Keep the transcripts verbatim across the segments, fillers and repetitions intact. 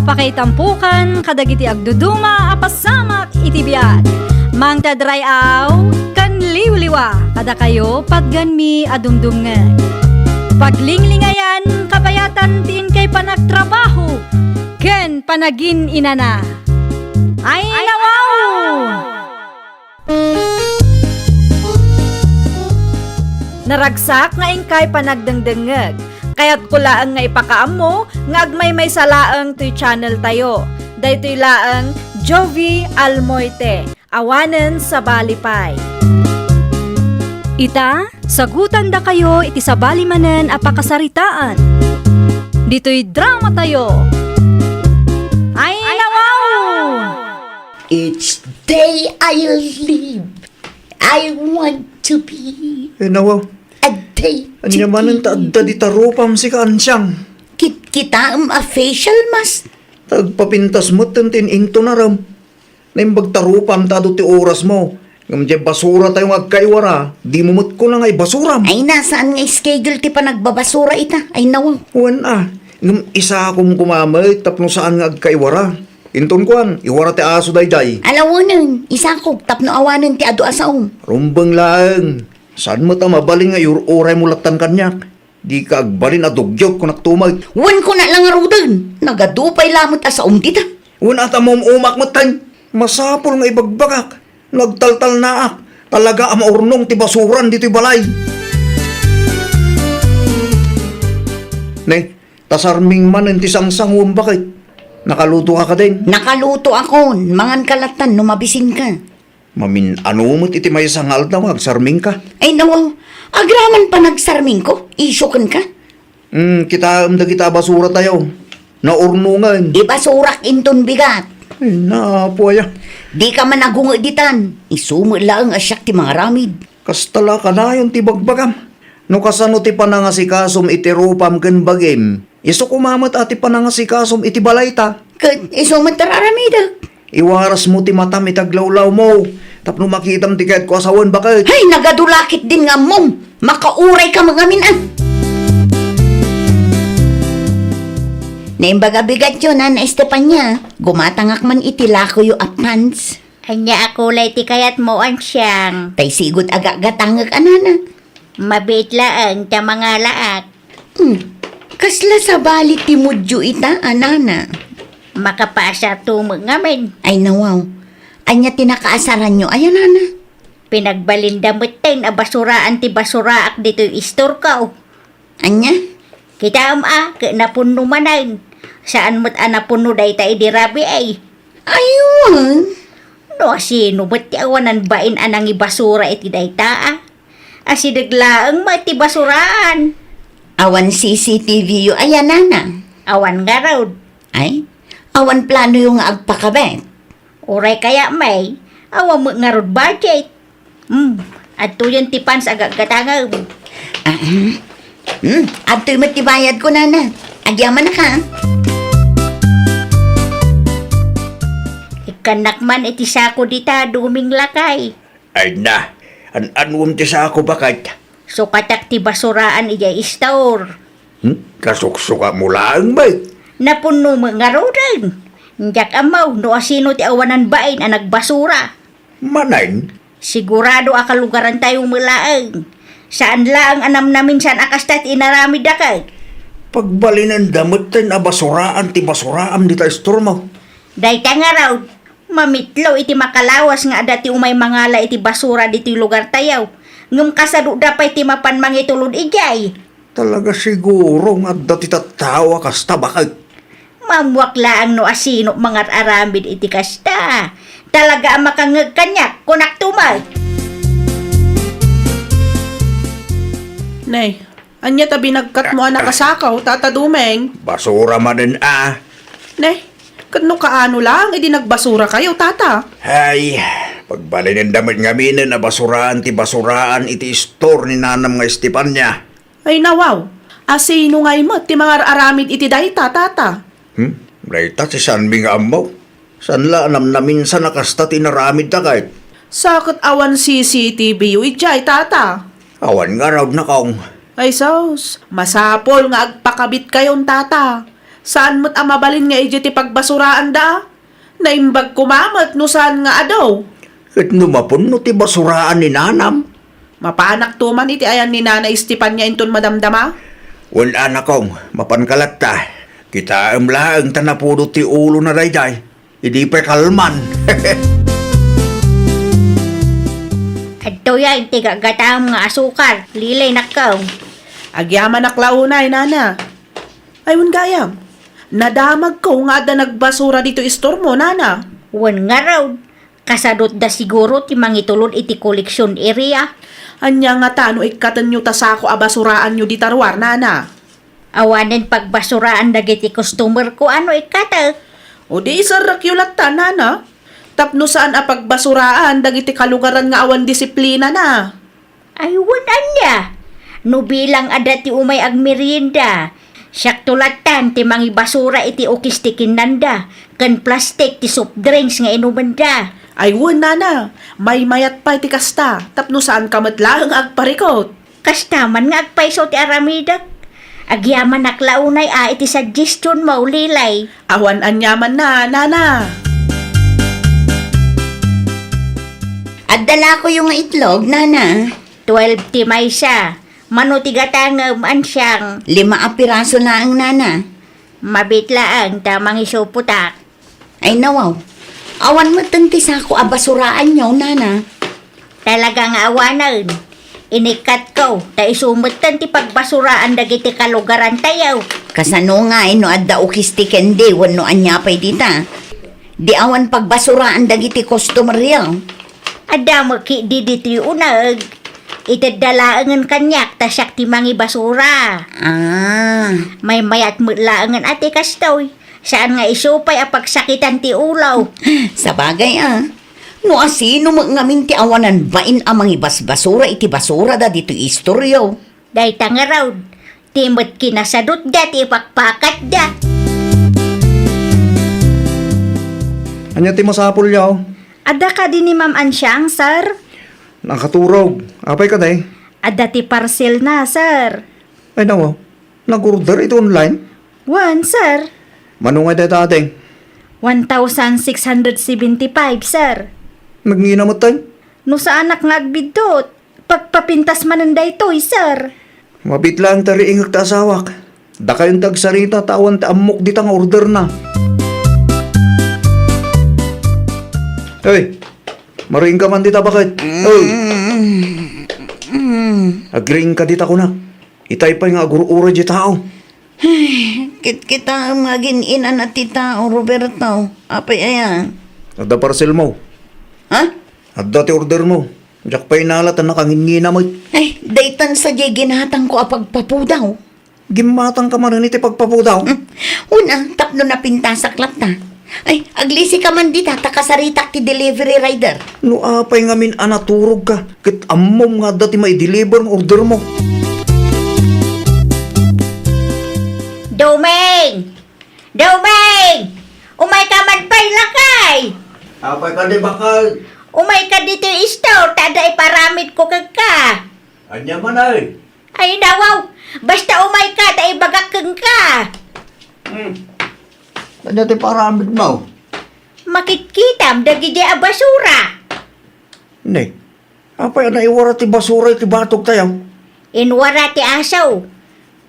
Pakaitampokan kadagiti agduduma a pasamak iti biag. Mangted ray-aw ken liwliwa kadakayo patgenmi a dumdumngeg. Paglinglingayan kabayatan ti inkay panagtrabaho ken panagin-inana. Ay, nawaw! Naragsak nga inkay panagdengdengngeg. Kayatko laeng nga ipakaammo nga agmaymaysa laeng toy channel tayo. Daytoy laeng Jovie Almoite, awanen sabali pay. Ita, sagutandakayo iti sabali manen a pakasaritaan. Ditoy drama tayo. Ay, nawaw! Each day I live, I want to be Eh, nawa, a day to ania manen ta adda di tarupam sika, Ansyang? Kit-, kitaem a facial mask. Agpapintas met ti in-intonaram. Naimbag tarupam ta adu ti orasmo. Ngem diay basura tayo nga agkaiwara, dimo met kuna nga ibasuram. Ay, na, saan nga schedule ti panagbabasura ita? Ay, nawa. Wen a, ngem isakom koma met tapno saan nga agkaiwara. Inton kuan, iwara ti aso daydiay. Alawenen, isakok tapno awanen ti adu a saom. Rumbeng laeng. Saan met a mabalin nga iur-uraymo lattan kaniak? Dika agbalin a dugyot, kunak tumet. Wen, kuna la ngaruden. Nagadu pay lamet a saom dita. Wen a ta maum-umak metten. Masapul nga ibagbagak. Nagtaltalnaak. Talaga a maurnong ti basuran ditoy balay. Ne, ta sarming manen ti sangsanguem, baket. Nakalutoka kadin? Nakalutoakon. Manganka lattan no mabisinka. Mamin-ano met iti maysa nga aldaw nga agsarmingka? Ay, nawa, agraman panagsarmingko, isu kenka? Hmm, kitaem dagita a basura tayo. Naurnongen. Ibasurak inton bigat. Ay, napo aya. Dika man agunge ditan. Isu met laeng a siak ti mangaramid. Kasta la kanayon ti bagbagam. No kasano ti panangasikasom iti rupam ken bagim, isu koma met a ti panangasikasom iti balayta. Ket isu met ti ar-aramidek. Iwarasmo ti matam iti aglawlawmo tapno makitam ti kayatko a sawen, baket. Hay, nagadu la ketdin nga ammom. Makaurayka met ngamin, a. Naimbag a bigatyo, Nana Estefania. Gumatangak man iti lakoyo a pants. Ania a kulay ti kayatmo, Ansyang? Tay sigud a gagatangek, a nana. Mabiit laeng ta mangalaak. Hmm. Kasla sabali ti moodyo ita, a nana? Makapaasarto met ngamin. Ay, nawaw. Ania ti nakaasaranyo, aya, nana? Pinagbalinda metten a basuraan ti basuraak ditoy istorko. Ania? Kitaem a, ket napunno manen. Saan met a napunno dayta idi rabii. Aywan. No asino met ti awanan bain a nangibasura iti dayta a? Asideg laeng met ti basuraan. Awan C C T V yo aya, nana? Awan ngarud. Ay, awan planoyo nga agpakabit? Uray kayat met, awan met ngarud budget. Hmm, adtoyen ti pants a gagatangem. Ah, hmm. Hmm, adtoy met ti bayadko, nana. Agyamanak, a. Ikkannak man iti sako dita, Duming lakay. Ay na, an-anuem ti sako, baket? Sukatak ti basuraan idiay istor. Hmm? Kasuksukatmo laeng met? Napunno met ngaruden. Diak ammo no asino ti awanan bain a nagbasura. Manen? Sigurado a kalugarantayo met laeng. Saan laeng a namnaminsan a kasta ti inaramidda, ket? Pagbalinenda metten a basuraan ti basuraam dita istormo. Dayta ngarud, mamitlo iti makalawas nga adda ti umay mangala iti basura ditoy lugartayo. Ngem kasadoda pay ti mapan mangitulod idiay. Talaga siguro nga adda ti tattao a kasta, baket. Maammoak laeng no asino mangar-aramid iti kasta. Talaga a makangngeg kaniak, kunakto met. Nay, ania ta binagkatmo a nakasakaw, Tata Dumeng? Basura manen a. Ne, ket no kaano laeng idi nagbasurakayo, Tata? Ay, pagbalinenda met ngaminen a basuraan ti basuraan iti istor ni nanam nga Estefania. Ay, nawaw, asino ngay met ti mangar-aramid iti dayta, Tata? Hmm? Dayta ti saanmi nga ammo. Saan la a namnaminsan a kasta ti inaramidda, ket? Sa ket awan C C T V yo idiay, Tata? Awan ngarud, nakong. Ay sus, masapul nga agpakabitkayon, Tata. Saan met a mabalin nga idiay ti pagbasuraanda? Naimbag koma met no saan nga adu. Ket no mapunno ti basuraan ni nanam? Mapanak to man iti ayan ni Nana Estefania inton madamdama? Wen, anakong, mapanka latta. Kitaem laeng ta napudot ti ulona daydiay. Idi pay kalman. Adtoy ti gaggatam nga asukar, Lilay, nakkaw. Agyamanak la unay, Nana. Ay, wen gayam. Nadamagko nga adda nagbasura ditoy istormo, Nana. Wen ngarud, kasadutda siguro ti mangitulod iti collection area. Ania ngata no ikkatenyo ta sako a basuraanyo dita ruar, Nana? Awanen pagbasuraan dagiti customer ko a no ikkatek. O di iserrekyo latta, Nana. Tapno saan a pagbasuraan dagiti kalugaran nga awan disiplinana. Ay, wen ania? No bilang adda ti umay agmerienda, siakto lattan ti mangibasura iti ukis ti kinnanda ken plastik ti soft drinks nga inumenda. Ay, wen, Nana. Maymayat pay ti kasta, tapno saanka met laeng agparikut. Kasta man nga agpayso ti aramidek. Agyamanak la unay a iti suggestion mo, Lilay. Awan aniamanna, Nana. Adda lakoyo nga itlog, Nana. Twelve ti maysa. Mano ti gatangem, Ansiang? Lima a piraso laeng, Nana. Mabit laeng ta mangisupotak. Ay, nawaw. Awan metten ti sako a basuraanyo, Nana. Talaga nga awanen. Inikkatko, ta isu metten ti pagbasuraan dagiti kalugarantayo. Kasano ngay no adda ukis ti kendi wenno ania pay dita? Di awan pagbasuraan dagiti customeryo? Adda met ketdi ditoy uneg. Itedda laengen kaniak ta siak ti mangibasura. Ah. Maymayat met laengen a ti kastoy. Saan nga isu pay a pagsakitan ti ulo. Sabagay, a. No asino met ngamin ti awanan bain a mangibasbasura iti basurada ditoy istoryo. Dayta ngarud, ti met kinasadutda ti ipakpakatda. Ania ti masapulyo? Adda kadi ni Ma'am Ansiang, sir? Nakaturog. Apay kadi? Adda ti parcelna, sir. Ay, nawa. Nag-order iti online? Wen, sir. Mano ngay dayta, ading? One thousand six hundred seventy-five, sir. Nagngina met, tay? No saanak nga agbiddut, pagpapintas manen daytoy, sir. Mabit laeng ta riingek ta asawak. Dakayon ti agsarita ta awan ti ammok dita nga orderna. Hey, mariingka man dita, baket? Hey. Mm. Agriingka dita, kunak. Itay pay nga agur-uray ti tao. Ay, kitkitaem nga agin-inana ti tao, Roberto. Apay aya? Adda parcel mo. Ha? Adda ti order mo. Diak pay nala ta nakangingina met. Ay, daytan sadiay ginatangko a pagpapudaw. Gimmatangka manen iti pagpapudaw? Hmm. Una, tapno napintasak latta. Ay, aglisika man dita, ta kasaritak ti delivery rider. No apay ngamin a naturogka, ket ammom nga adda ti maideliver nga order mo. Doming! Doming! Umayka man pay, lakay! Apay kadi, baket? Umayka ditoy store, ta adda iparamidko kenka. Ania man, ay? Ay, nawaw! Basta umayka, ta ibagak kenka. Hmm. Ania ti paramidmo? Makitkitam dagidi a basura. Ne, apay a naiwara ti basura iti batogtayo? Inwara ti asaw.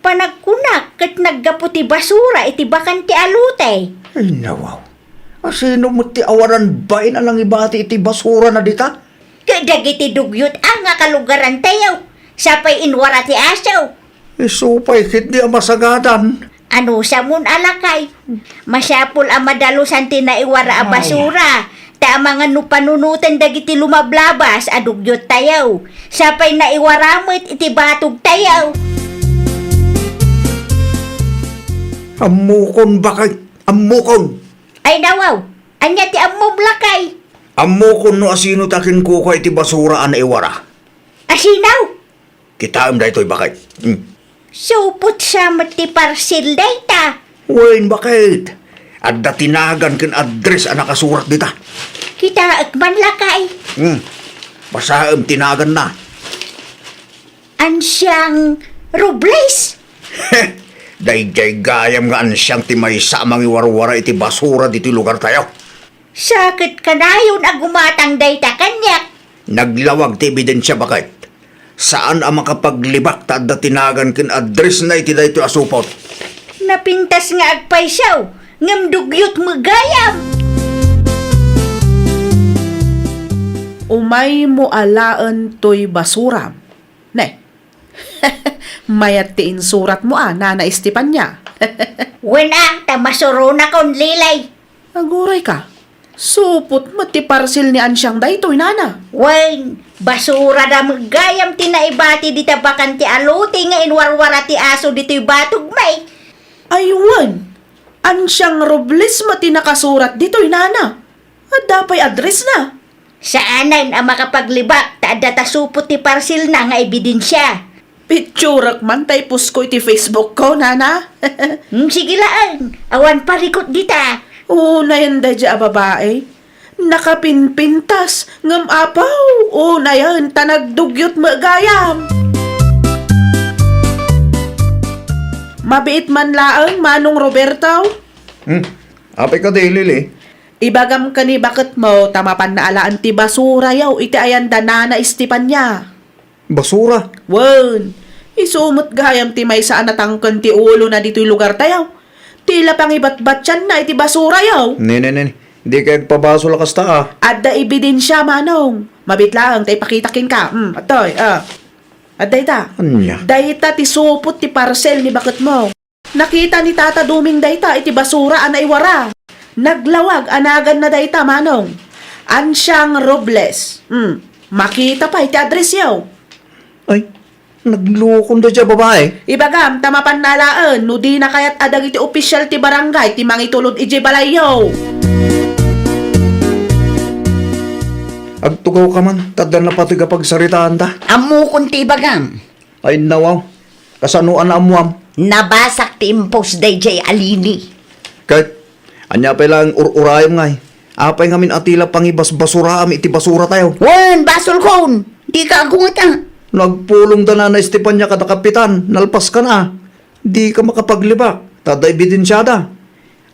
Panagkunak ket naggapu ti basura iti bakan ti alute. Ay, nawaw. Asino met ti awanan bain a nangibati iti basurana dita? Ket dagiti dugyot a nga kalugarantayo, sa pay inwara ti asaw. Isu pay ketdi a masagadan. Anusamon a lakay, masapul a madalusan ti naiwara a basura, ta amangan no panunoten dagiti lumablabas a dugyottayo, sa pay naiwara met iti batogtayo. Ammokon, baket, ammokon. Ay, nawaw, ania ti ammom, lakay? Ammokon no asino ti akinkukua iti basura a naiwara. Asino? Kitaem daytoy, baket. Hmm. Supot sa met ti parcel dayta. Wen, baket. Adda ti nagan ken address a nakasurat dita. Kitaek man, lakay. Hmm. Basaem ti naganna. Ansiang Robles? Daydiay gayam nga ansiang ti maysa a mangiwarwara iti basura ditoy lugartayo. Sa ket kanayon a gumatang dayta kaniak. Naglawag ti ebidensia, baket. Saan a makapaglibak ta adda ti nagan ken addressna iti daytoy a supot. Napintas nga agpayso, ngem dugyot met gayam. Umaymo alaen toy basuram. Ne. Mayat ti insuratmo a, Nana Estefania. Wen a, ta masuronakon, Lilay. Aguray ka. Supot met ti parcel ni Ansiang daytoy, Nana. Wen, basurada met gayam ti naibati dita bakante a lote nga inwarwara ti aso ditoy batog, may. Ay wen, Ansiang Robles met ti nakasurat ditoy, Nana. Adda pay addressna. Saanen a makapaglibak ta adda ta supot ti parcelna nga ebidensia. Picturak man ta ipost ko iti Facebook ko, Nana. Hmm, sige laeng. Awan parikut dita. Unayen daydiay a babai. Nakapinpintas, ngem apaw, unayen ta nagdugyot met gayam. Mabiit man laeng, Manong Roberto. Hmm, apay kadi, Lili? Ibagam ken ni baketmo ta mapanna alaen ti basurayo iti ayan da Nana Estefania. Basura? Wen, isu met gayam ti maysa a natangken ti ulona ditoy lugartayo. Ti la pangibatbatianna iti basurayo. Ne, ne, ne, ne. Dika agpabasol a kasta, a. Adda ebidensia, Manong. Mabiit laeng ta ipakita kenka. Hmm, atoy, a. Adda ita. Ania? Dayta ti supot ti parcel ni baketmo. Nakita ni Tata Doming dayta iti basura a naiwara. Naglawag a naganna dayta, Manong. Ansiang Robles. Hmm. Makita pay ti addressyo. Ay, naglukon daydiay a babai. Ibagam ta mapanna alaen no dina kayat a dagiti opisyal ti barangay ti mangitulod idiay balayyo. Agtugawka man, ta adda napateg a pagsaritaanta. Ammokon ti ibagam. Ay, nawaw. Kasano a naammuam? Nabasak ti impost daydiay a Lili. Ket, ania pay laeng ur-urayem ngay? Apay ngamin a ti la pangibasbasuraam iti basuratayo? Wen, basolkon! Dika agungeta. No agpulong da Nana Estefania kada kapitan, nalpaskan a. Dika makapaglibak, ta adda ebidensiada.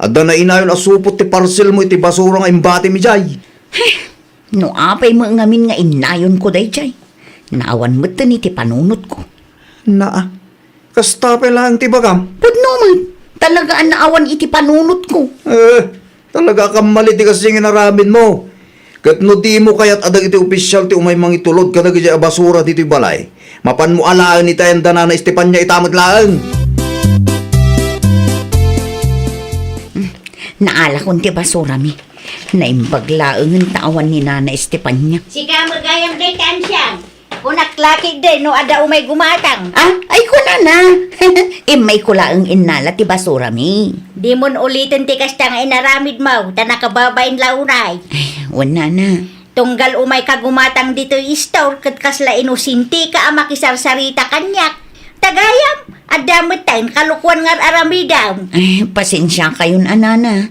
Adda nainayon a supot ti parcelmo iti basura nga imbatim idiay. Heh, no apay met ngamin nga innayonko daydiay, naawan metten iti panunotko. Naa, kasta pay laeng ti ibagam? Pudno met, talaga a naawan iti panunotko. Eh, talaga a kammalit ti kasdiay nga inaramidmo. Ket no dimo kayat a dagiti opisyal ti umay mangitulod kadagiti a basura ditoy balay, mapanmo alaen iti ayan da Nana Estefania ita met laeng. Naalakon ti basurami. Naimbag laengen ta awan ni Nana Estefania. Sika met gayam dayta, Ansiang. Kunak la ketdi no adda umay gumatang. Ah, ay kunana. Immayko laeng innala ti basurami. Dimon uliten ti kasta nga inaramidmo, ta nakababain la unay. Ay, wen, Nana. Tunggal umayka gumatang ditoy istor ket kasla inosenteka a makisarsarita kaniak. Ta gayam, adda metten kalokuan nga ar-aramidem. Ay, pasensiakayon a, Nana.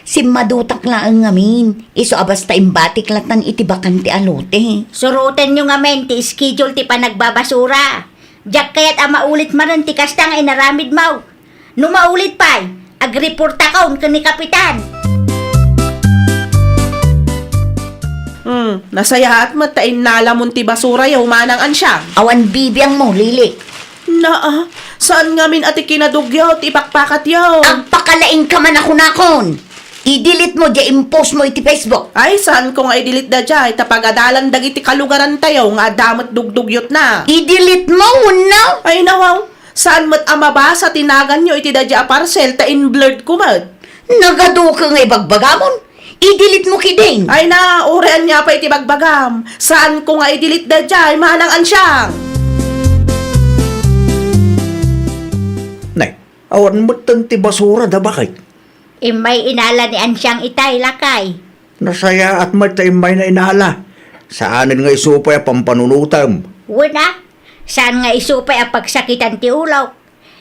Simmadutak laeng ngamin, isu a basta imbatik latan iti bakante a lote. Surotenyo ngamin ti schedule ti panagbabasura. Diak kayat a maulit manen ti kasta nga inaramidmo. No maulit pay, agreportakon ken ni Kapitan. Hmm, nasayaat met ta innalamon ti basurayo, Manang Ansiang. Awan bibiangmo, Lili. Naa, saan ngamin a ti kinadugyot ti ipakpakatyo? Agpakalaingka man a kunakon. I-delete mo diay impostmo iti Facebook. Ay, saanko nga i-delete daydiay, ta pagadalan dagiti kalugarantayo nga adda met dugdugyotna. I-delete mo, wenno? Ay, nawaw. Saan met a mabasa ti naganyo iti daydiay a parcel ta in-blurred ko met? Nagaduka nga ibagbagamon. I-delete mo ketdin. Ay na, uray ania pay ti bagbagam. Saanko nga i-delete daydiay, Manang Ansiang. Nay, awan metten ti basura da, baket? Immay inala ni Ansiang itay, lakay. Nasayaat met ta immayna inala. Saanen nga isu pay a pampanunotem. Wen a, saan nga isu pay a pagsakitan ti ulok.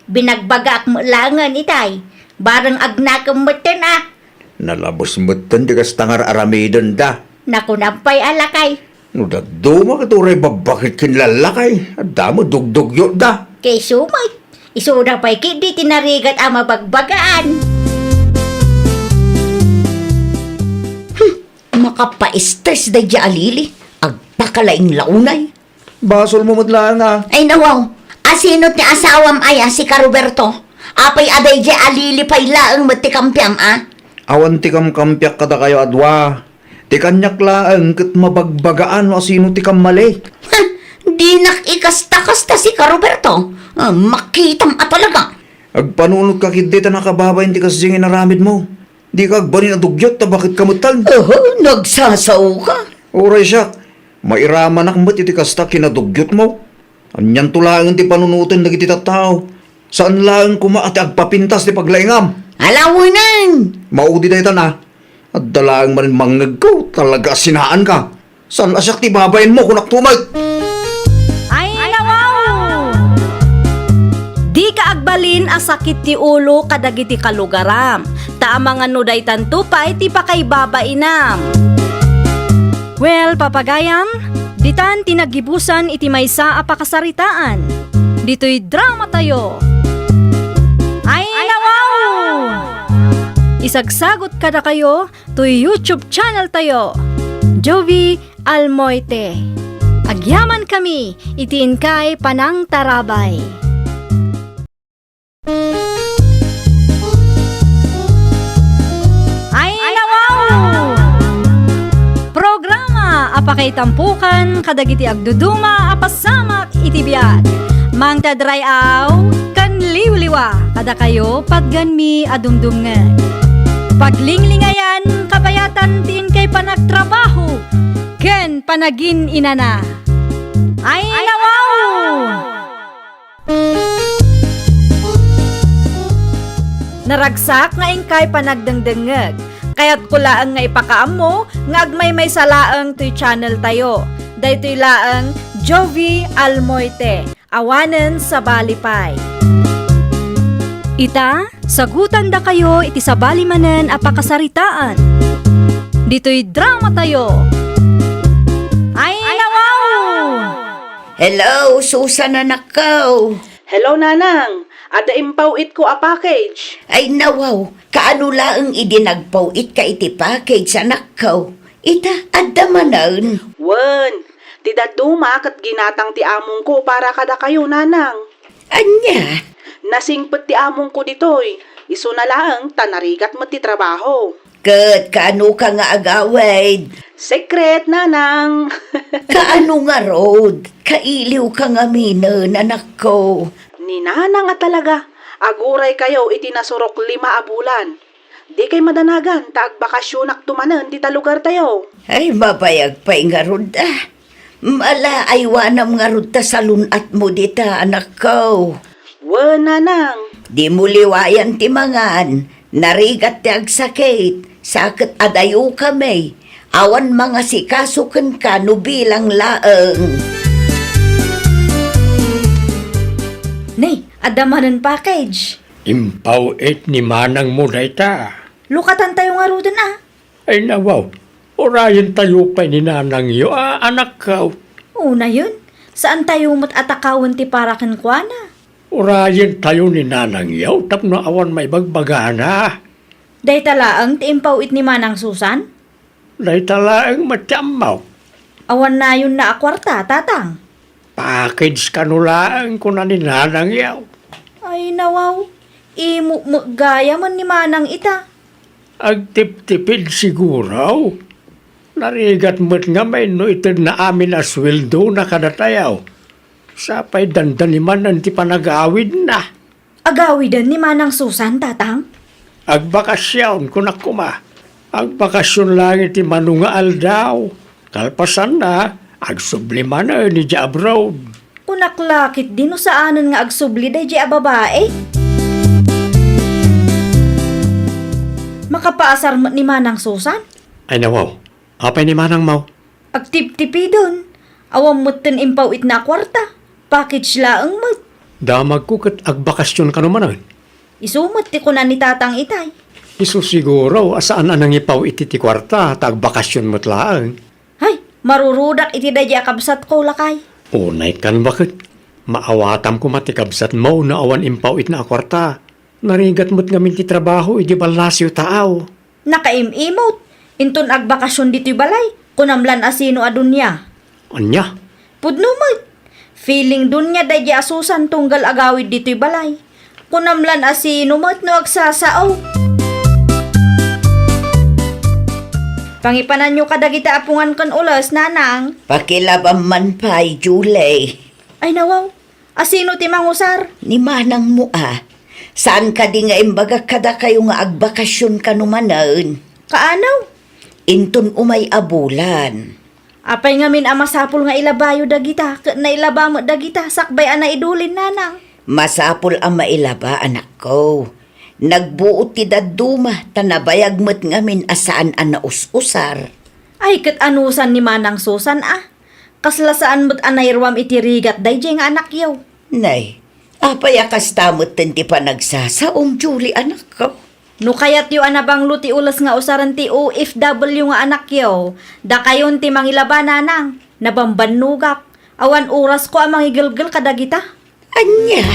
Binagbagaak met laengen itay. Bareng agnakem metten a. Nalabes metten ti kasta nga ar-aramidenda. Nakunam pay a, lakay. No dadduma ket uray babbaket ken lallakay, adda met dugdugyotda. Ket isu met, Isuda pay ketdi ti narigat a mabagbagaan. Hmm, makapaestres daydiay a Lili. Agpakalaing la unay. Basolmo met laeng a. Ay, nawaw. Asino ti asawam aya, si Karoberto? Apay a daydiay a Lili pay laeng met ti kampiam a? Awan ti kamkampiak kadakayo a dua. Ti kaniak laeng ket mabagbagaan no asino ti kammali. Ha! Dinak ikasta-kasta si Karoberto. Ah, makitam a talaga. Agpanunotka ketdi ta nakababain ti kasdi nga inaramidmo. Dika agbalin a dugyot ta baket ka metten. Oho, nagsasaoka. Uray siak, mairamanak met iti kasta kinadugyotmo. Anianto laengen ti panunoten dagiti tattao? Saan laeng koma a ti agpapintas ti paglaingam. Alawenen! Maudi daytan a. Adda laeng manen mangngegko, talaga a sinaanka. Saan a siak ti babainmo, kunakto met. Ay, nawaw! Dika agbalin a sakit ti ulo kadagiti kalugaram, ta amangan no daytanto pay ti pakaibabainam. Well, papagayam, ditan ti naggibusan iti maysa a pakasaritaan. Ditoy dramatayo. Ay, nawaw! Isagsagot kadakayo toy YouTube channel tayo, Jovie Almoite. Agyamankami iti inkay panangtarabay. Ay, nawaw! Programa a pakaitampokan kadagiti agduduma a pasamak iti biag. Mangted ray-aw ken liwliwa kadakayo patgenmi a dumdumngeg. Paglinglingayan kabayatan ti inkay panagtrabaho ken panagin-inana. Ay, nawaw! Naragsak nga inkay panagdengdengngeg. Kayatko laeng nga ipakaammo nga agmaymaysa laeng toy channel tayo. Daytoy laeng Jovie Almoite. Awanen sabali pay. Ita, sagutandakayo iti sabali manen a pakasaritaan. Ditoy dramatayo. Ay, nawaw! Hello, Susan, anakko. Hello, Nanang. Adda impaw-itko a package. Ay, nawaw. Kaano laeng idi nagpaw-itka iti package, anakko? Ita, adda manen. Wen, ti dadduma ket ginatang ti amongko para kadakayo, Nanang. Ania? Nasingpet ti amongko ditoy. Isuna laeng ta narigat met ti trabaho. Ket kaano ka nga agawid? Secret, Nanang. Kaano ngarud? Kailiw ka ngaminen, anakko. Ni Nanang a talaga, aguray kayo iti nasurok lima a bulan. Dikay madanagan ta agbakasionakto manen dita lugartayo. Ay, mabayag pay ngarud, ah. Ala, aywanam ngarud ta salun-atmo dita, anakko. Wen, Nanang. Dimo liwayan ti mangan. Narigat ti agsakit. Sa ket adayokami. Awan mangasikaso kenka no bilang laeng. Nay, adda manen package. Impaw-it ni manangmo dayta. Lukatantayo ngaruden a. Ay, nawaw. Urayentayo pay ni nanangyo a, anakko. Unayen, saantayo met a takawen ti para kenkuana. Urayentayo ni nanangyo tapno awan maibagbagana. Dayta laeng ti impaw-it ni Manang Susan? Dayta laeng met ti ammok. Awan nayonna a kuarta, Tatang. Package kano laeng, kuna ni nanangyo. Ay, nawaw. Imo met gayamen ni Manang ita. Agtiptipid siguro. Narigat met ngamin no itedna amin a sueldona kadatayo. Sapay dandani manen ti panagawidna. Agawiden ni Manang Susan, Tatang? Agbakasyon, kunak koma. Agbakasyon laeng iti mano nga aldaw. Kalpasanna, agsubli manen idiay abroad. Kunak la ketdi no saanen nga agsubli daydiay a babai. Makapaasar met ni Manang Susan? Ay, nawaw. Apay ni manangmo? Agtiptipiden. Awan metten impaw-itna a kuarta. Package laeng met. Damagko ket agbakasyon kano manen. Isu met ti kuna ni Tatang itay. Isu siguro a saan a nangipaw-it iti kuarta ta agbakasyon met laeng. Hay, marurudak iti daydiay a kabsatko, lakay. Unay kan baket. Maawatam koma ti kabsatmo no awan impawitna a kuarta. Narigat met ngamin ti trabaho idi ballasiw taaw. Nakaim-imot. Inton agbakasyon ditoy balay, kunam lan a sino a dunia. Ania? Pudno met. Feeling dunia daydi a Susan tunggal agawid ditoy balay. Kunam lan a sino met no agsasao. Pangipananyo kadagiti apungan ken ules, Nanang. Pakilabam man pay, Julie. Ay, nawaw. A sino ti mangusar? Ni manangmo a. Saan kadi nga imbagak kadakayo nga agbakasyon kano manen? Kaano? Inton umay a bulan. Apay ngamin a masapul nga ilabayo dagita, ket nailaba met dagita, sakbay a naidulin, Nanang? Masapul a mailaba, anakko. Nagbuot ti dadduma, ta nabayag met ngamin a saan a naus-usar. Ay, ket anusan ni Manang Susan a? Kasla saan met a nairuam iti rigat daydiay nga anakyo. Nay, apay a kasta metten ti panagsasaom, Julie, anakko? No kayatyo a nabanglo ti ules nga usaren ti O F W nga anakyo, dakayon ti mangilaba, Nanang. Nabambannogak. Awan orasko a mangigelgel kadagita. Ania?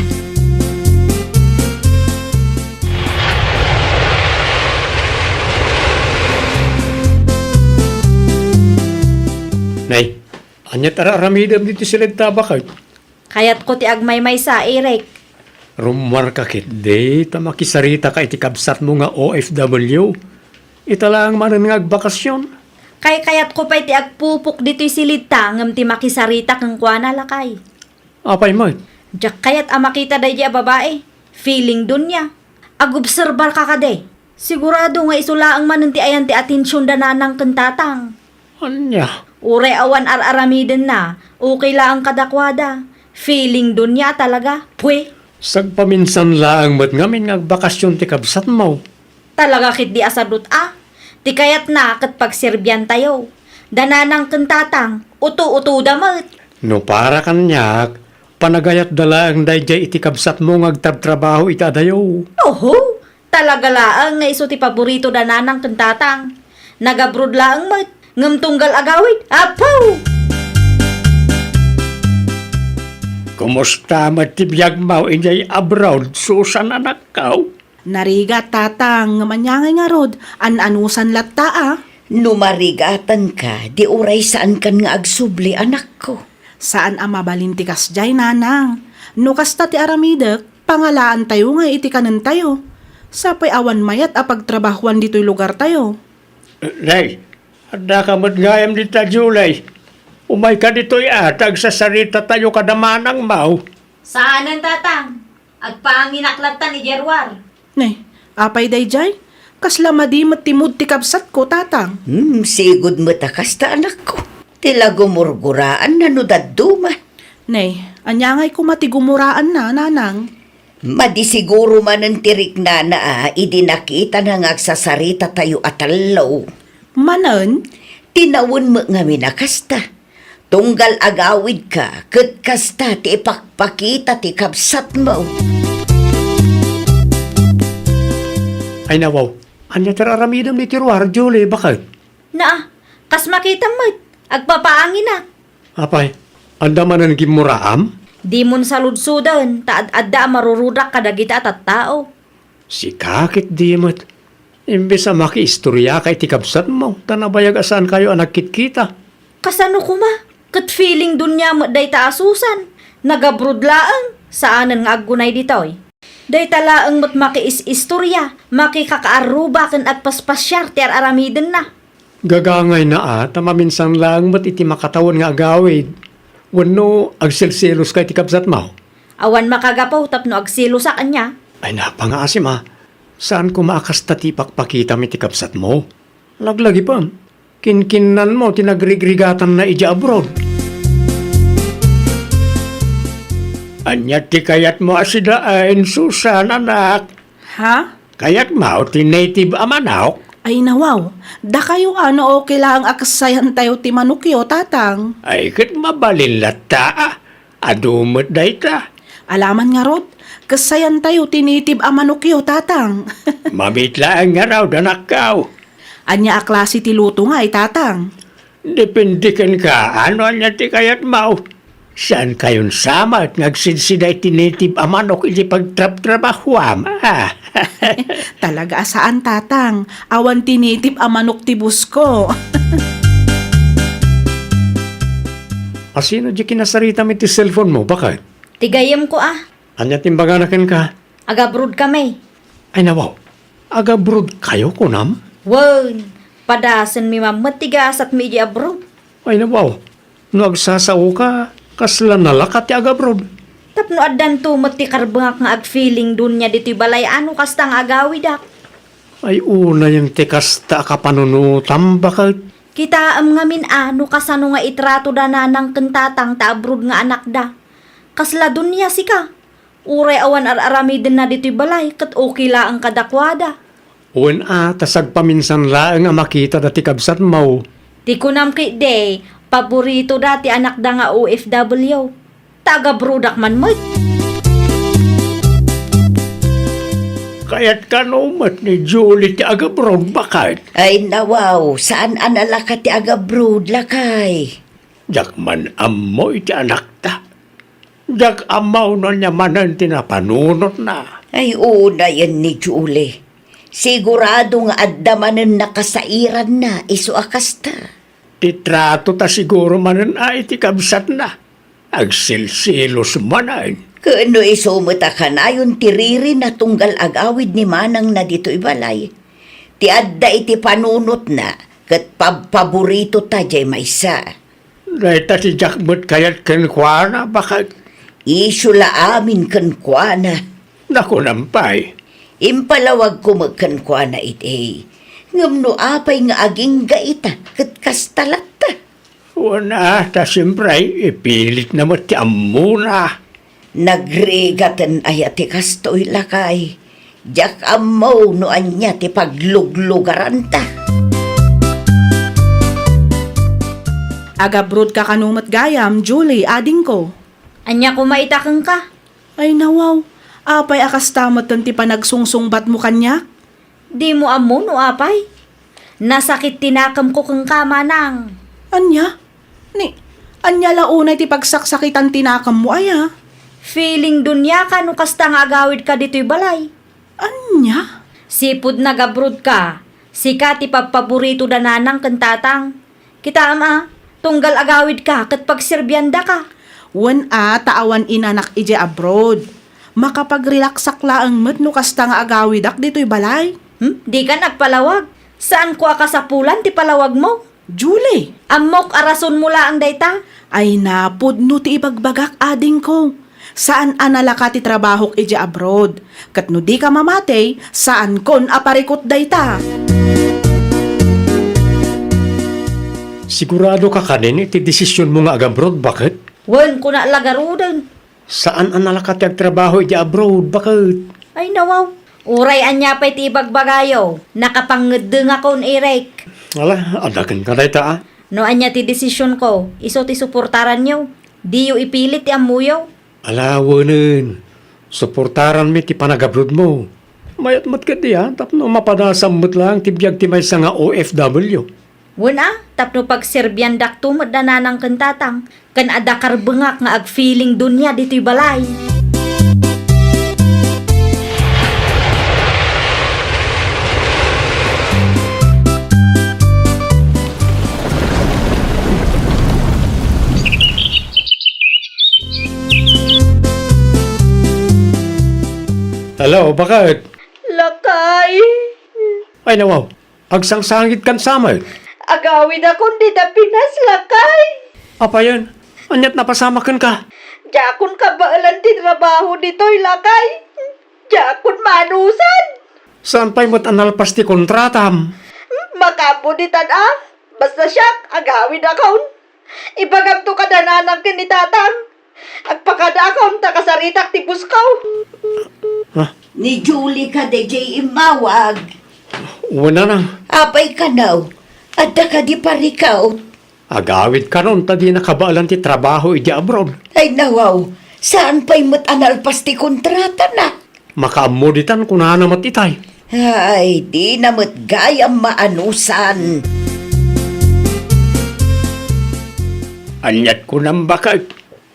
Nay, ania ti ar-aramidem ditoy siled ta baket? Kayatko ti agmaymaysa, Eric. Rummuarka ketdi ta makisaritaka iti kabsatmo nga O F W. Ita laeng manen nga agbakasyon. Kaykayatko pay ti agpupok ditoy siled ta ngem ti makisarita kenkuana, lakay. Apay met? Diak kayat a makita daydi a babai. Feeling dunia. Agobserbarka kadi. Sigurado nga isu laeng manen ti ayan ti atensionna nanang ken tatang. Ania? Uray awan ar-aramidenna, okay laeng kadakuada. Feeling dunia talaga. Pwe. Sagpaminsan laeng met ngamin nga agbakasyon ti kabsatmo. Talaga ketdi a sadut a. Ti kayatna ket pagserbiantayo. Da nanang ken tatang, uto-utoda met. No para kaniak, panagayatda laeng daydiay iti kabsatmo nga agtrabtrabaho iti adayo. Oho, talaga laeng nga isu ti paborito da nanang ken tatang. Nag-abroad laeng met, ngem tunggal agawid, apo! Kumusta met ti biagmo idiay abroad, Susan, anakko? Narigat, tatang, ngem ania ngay ngarud, an-anusan latta a? No marigatanka, di uray saankan nga agsubli, anakko. Saan a mabalin ti kasdiay, nanang. No kasta ti aramidek, pangalaantayo ngay iti kanentayo. Sapay awan mayat a pagtrabahoan ditoy lugartayo. Nay, addaka met gayam dita, Julie. Umayka ditoy a, ta agsasaritatayo kada manangmo. Saanen, tatang. Agpaanginak latta ni Jeruar. Nay, apay daydiay? Kasla madi met ti mood ti kabsatko, tatang. Hmm, sigud met a kasta, anakko. Ti la gumurguraanna no dadduma. Nay, ania ngay koma ti gumuraanna, nanang? Madi siguro manen ti riknana a idi nakitana nga agsasaritatayo a tallo. Manen? Tinawen met ngamin a kasta. Tunggal agawidka, ket kasta ti ipakpakita ti kabsatmo. Ay, nawaw, ania ti ar-aramidem ni Teruar, Julie, baket? Naa, kas makitam met, agpapaanginak. Apay, adda manen gimmuraam? Dimon saludsoden, ta ad-adda a marurudak kadagita a tattao. Sika ketdi met. Imbes a makiistoriaka iti kabsatmo, ta nabayag a saankayo a nagkitkita. Kasano koma? Ket feeling dunia met dayta a Susan. Nag-abroad laeng, saanen nga aggunay ditoy. Dayta laeng met makiis-istoria, makikakaarruba ken agpaspasiar ti ar-aramidenna. Gagangayna a ta maminsan laeng met iti makatawen nga agawid. Wenno agselseloska iti kabsatmo? Awan makagapu tapno agselosak ania. Ay, napangaasim a. Saan koma a kasta ti ipakpakitam iti kabsatmo? Laglagipem, kinkinnanmo ti nagrigrigatanna idiay abroad. Ania ti kayatmo a sidaen, Susan, anak? Ha? Kayatmo ti native a manok? Ay, nawaw, dakayo a no okay laeng a kassayantayo ti manokyo, tatang. Ay, ket mabalin latta a. Adu met dayta. Alaman ngarud, kassayantayo ti native a manokyo, tatang. Mamit laeng ngarud, anakko. Ania a klase ti luto ngay, tatang? Depende kenka, ano ania ti kayatmo. Saan kayon samet nga agsidsida iti native a manok iti pagtrabtrabahuam, a? Talaga a saan, Tatang. Awan ti native a manok ti busko. Asino di kinasaritam iti cellphone mo, baket? Ti gayyemko, a. Ania ti imbagana kenka? Agabroad kami. Ay, nawaw. Agabroad kayo, kunam? Wen, padasenmi man met ti gasatmi idiay abroad. Ay, nawaw. No agsasaoka, kasla nalaka ti agabroad? Tapno addanto met ti karbengak nga agfeeling dunia ditoy balay a no kasta nga agawidak. Ay, unayen ti kasta a kapanunotam, baket. Kitaem ngamin a no kasano nga itratoda nanang ken tatang ta abroad nga anakda. Kasla dunia sika. Uray awan ar-aramidenna ditoy balay ket okay laeng kadakuada. Wen a, ta sagpaminsan laeng a makitada ti kabsatmo. Ti kunam ketdi, paboritoda ti anakda nga O F W. Ta agabroadak man met. Kayat kano met ni Julie ti agabroad, baket? Ay, nawaw, saan a nalaka ti agabroad, lakay. Diak man ammo iti anakta. Diak ammo no ania manen ti napanunotna. Ay, unayen ni Julie. Sigurado nga adda manen nakasairanna, isu a kasta. Ti trato ta siguro manen a iti kabsatna. Agsilsilos manen. Ken no isu met a kanayon ti ririna tunggal agawid ni manangna ditoy balay. Ti adda iti panunotna ket pabpaboritota diay maysa. Dayta ti diak met kayat kenkuana, baket. Isu la amin kenkuana. Nakunam pay. Impalawagko met kenkuana iti. Ngem no apay nga agingga ita, ket kasta latta. Wen a, ta siempre, ipilitna met ti ammona. Nagrigaten aya ti kastoy, lakay? Diak ammo no ania ti pagluglugaranta. Agabroad ka kano met gayam, Julie, adingko? Ania koma ita kenka? Ay, nawaw. Apay a kasta metten ti panagsungsungbatmo kaniak? Dimo ammo no apay? Nasakit ti nakemko kenka, manang. Ania? Ni, ania la unay ti pagsaksakitan ti nakemmo aya? Feeling dunia ka no kasta nga agawidka ditoy balay. Ania? Sipud nagabroad ka, sika ti pabpaborito da nanang ken tatang. Kitaem a, tunggal agawidka ket pagserbiandaka. Wen a, ta awan inanak idiay abroad. Makapagrelaksak laeng met no kasta nga agawidak ditoy balay. Hmm? Dikan agpalawag. Saanko a kasapulan ti palawagmo. Julie! Ammok a rasonmo laeng dayta. Ay, napudno ti ibagbagak, adingko. Saan a nalaka ti trabahok idiay abroad. Ket no dika mamati, saankon a parikut dayta. Sigurado ka kanin iti desisionmo nga agabroad, baket? Wen, kuna la garuden. Saan a nalaka ti agtrabaho idiay abroad, baket? Ay, nawaw. Uray ania pay ti ibagbagayo, nakapangngeddengakon, Eric. Ala, adda kenka dayta, a. No ania ti desisionko, isu ti suportaranyo. Diyo ipilit ti ammoyo. Ala, wenen. Suportaranmi ti panagabrodmo. Mayat met ketdi, a, tapno mapadasam met laeng ti biag ti maysa nga O F W. Wen a, tapno pagserbiandakto met da nanang ken tatang, ken adda karbengak nga agfeeling dunia ditoy balay. Hello, baket? Lakay. Ay, nawaw. Agsangsangitkan sa met. Agawidakon dita Pinas, lakay. Apayen, aniat napasamak kenka? Diakon kabaelan ti trabaho ditoy, lakay. Diakon maanusan. Saan pay met a nalpas ti kontratam? Hmm, makaammo ditan a. Basta siak, agawidakon. Ibagamto kada nanang ken ni tatang. Agpakadaakon ta kasaritak ti busko. Ha? Ni Julie ka daydiay immawag. Wen, nanang. Apay kano? Adda kadi parikaw? Agawid kanon ta dina kabaelan ti trabaho idiay abroad. Ay, nawaw, saan pay met a nalpas ti kontratana? Makaammo ditan, kunana met itay. Ay, dina met gayam maanusan. Aniat kunam, baket?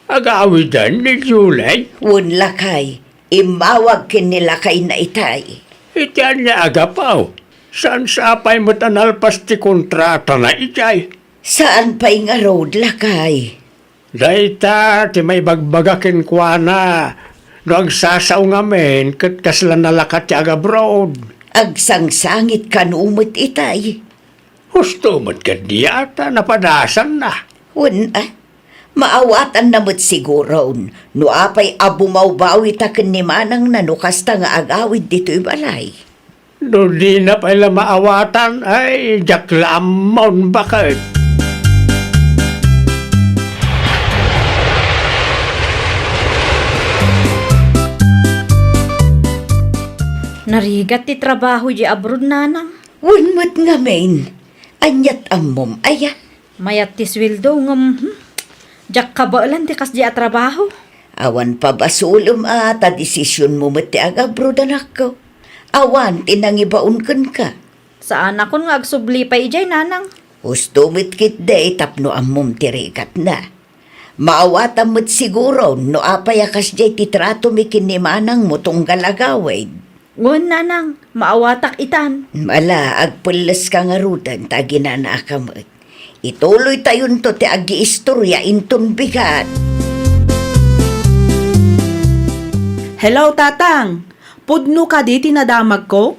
Agawiden ni Julie? Wen, lakay. Immawag ken ni lakayna itay. Iti ania a gapu? Saan sa pay met a nalpas ti kontratana idiay? Saan pay ngarud, lakay? Dayta ti maibagbaga kenkuana, no agsasao ngamin ket kasla nalaka ti agabroad. Agsangsangit kano met itay. Husto met kadi a ta napadasanna. Wen a, maawatanna met siguron no apay a bumawbawita ken ni manangna no kasta nga agawid ditoy balay. No dina pay la maawatan, ay, diak la ammo baket. Narigat ti trabaho di abroad, nanang. Wen met ngamin. Aniat ammom, aya? Mayat ti sueldo, ngem, hmm, diak kabaelan ti kasdi a trabaho. Awan pabasolem a ta desisionmo met ti agabroad, anakko. Awan ti nangibaon kenka. Saanakon nga agsubli pay idiay, nanang. Husto met ketdi tapno ammom ti rigatna. Maawatam met siguro no apay a kasdiay ti tratomi ken ni manangmo tunggal agawid. Wen, nanang, maawatak itan. Ala, agpelleska ngaruden ta aginanaaka met. Ituloytayonto ti agiistoria inton bigat. Hello, Tatang! Pudno kadi ti nadamagko?